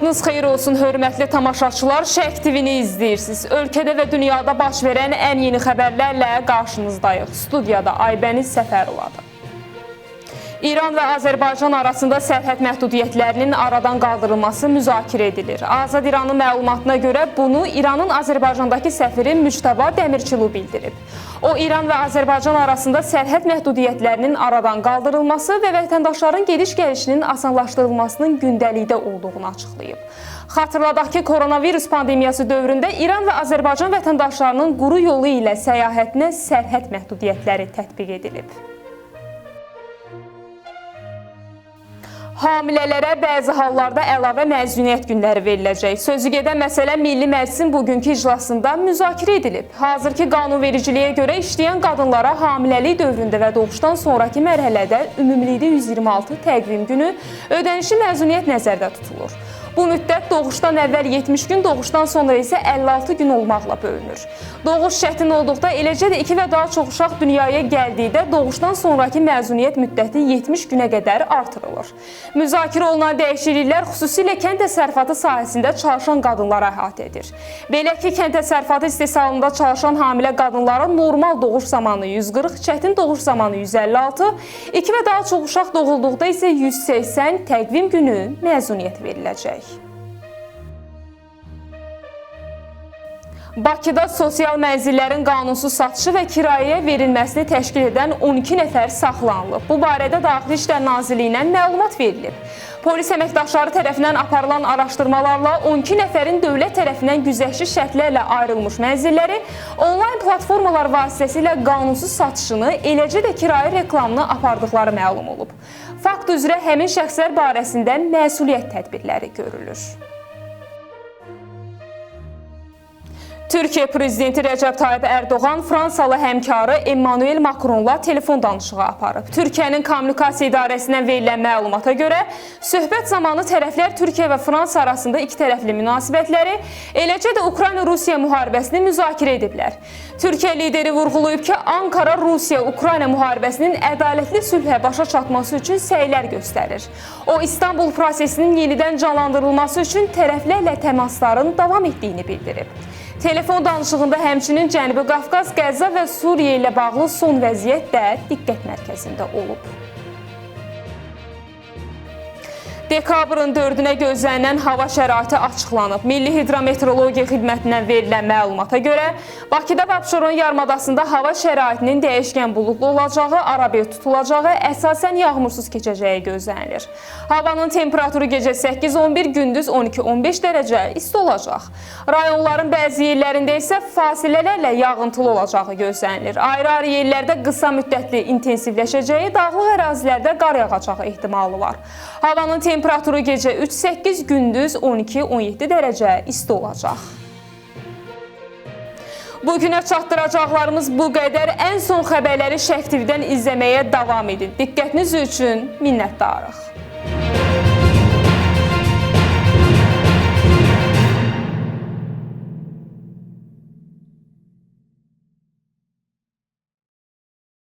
Vaxtınız xeyir olsun, hörmətli tamaşaçılar. Şərq TV-ni izləyirsiniz. Ölkədə və dünyada baş verən ən yeni xəbərlərlə qarşınızdayıq. Studiyada Aybəniz Səfərovadır. İran və Azərbaycan arasında sərhəd məhdudiyyətlərinin aradan qaldırılması müzakirə edilir. Azad İranın məlumatına görə bunu İranın Azərbaycandakı səfiri Müctəba Dəmirçilu bildirib. O, İran və Azərbaycan arasında sərhəd məhdudiyyətlərinin aradan qaldırılması və vətəndaşların gediş-gəlişinin asanlaşdırılmasının gündəlikdə olduğunu açıqlayıb. Xatırladaq ki, koronavirus pandemiyası dövründə İran və Azərbaycan vətəndaşlarının quru yolu ilə səyahətinə sərhəd məhdudiyyətləri tətbiq edilib. Hamilələrə bəzi hallarda əlavə məzuniyyət günləri veriləcək. Sözü gedən məsələ Milli Məclisin bugünkü iclasında müzakirə edilib. Hazırki qanunvericiliyə görə işləyən qadınlara hamiləlik dövründə və doğuşdan sonrakı mərhələdə ümumilikdə 126 təqvim günü ödənişli məzuniyyət nəzərdə tutulur. Bu müddət doğuşdan əvvəl 70 gün, doğuşdan sonra isə 56 gün olmaqla bölünür. Doğuş çətin olduqda, eləcə də 2 və daha çox uşaq dünyaya gəldikdə doğuşdan sonrakı məzuniyyət müddəti 70 günə qədər artırılır. Müzakirə olunan dəyişikliklər xüsusilə kənd təsərrüfatı sahəsində çalışan qadınlara əhatə edir. Belə ki, kənd təsərrüfatı istehsalında çalışan hamilə qadınlara normal doğuş zamanı 140, çətin doğuş zamanı 156, 2 və daha çox uşaq doğulduqda isə 180 təqvim günü məzuniyyət veriləcək. Bakıda sosial mənzillərin qanunsuz satışı və kirayəyə verilməsini təşkil edən 12 nəfər saxlanılıb. Bu barədə Daxili İşlər Nazirliyindən məlumat verilib. Polis əməkdaşları tərəfindən aparılan araşdırmalarla 12 nəfərin dövlət tərəfindən güzəştli şərtlərlə ayrılmış mənzilləri onlayn platformalar vasitəsilə qanunsuz satışını, eləcə də kirayə reklamını apardıqları məlum olub. Fakt üzrə həmin şəxslər barəsində məsuliyyət tədbirləri görülür. Türkiyə Prezidenti Rəcəb Tayyip Ərdoğan Fransalı həmkarı Emmanuel Macronla telefon danışığı aparıb. Türkiyənin Kommunikasiya İdarəsindən verilən məlumata görə söhbət zamanı tərəflər Türkiyə və Fransa arasında iki tərəfli münasibətləri, eləcə də Ukrayna-Rusiya müharibəsini müzakirə ediblər. Türkiyə lideri vurğulayıb ki, Ankara Rusiya-Ukrayna müharibəsinin ədalətli sülhə başa çatması üçün səylər göstərir. O, İstanbul prosesinin yenidən canlandırılması üçün tərəflərlə təmasların davam etdiyini bildirib. Telefon danışığında həmçinin Cənubi Qafqaz, Qəzza və Suriyə ilə bağlı son vəziyyət də diqqət mərkəzində olub. Dekabrın 4-ünə gözlənilən hava şəraiti açıqlanıb. Milli Hidrometeorologiya Xidmətindən verilən məlumata görə Bakıda və Abşeron yarımadasında hava şəraitinin dəyişkən buludlu olacağı, arabir tutulacağı, əsasən yağmursuz keçəcəyi gözlənilir. Havanın temperaturu gecə 8-11, gündüz 12-15 dərəcə isti olacaq. Rayonların bəzi yerlərində isə fasilələrlə yağıntılı olacağı gözlənilir. Ayrı-ayrı yerlərdə qısa müddətli intensivləşəcəyi, dağlıq ərazilərdə qar yağacağı ehtimalı var. Havanın temperaturu gecə 3-8, gündüz 12-17 dərəcə isti olacaq. Bugünə çatdıracaqlarımız bu qədər. Ən son xəbərləri Şərq TV-dən izləməyə davam edin. Diqqətiniz üçün minnətdarıq.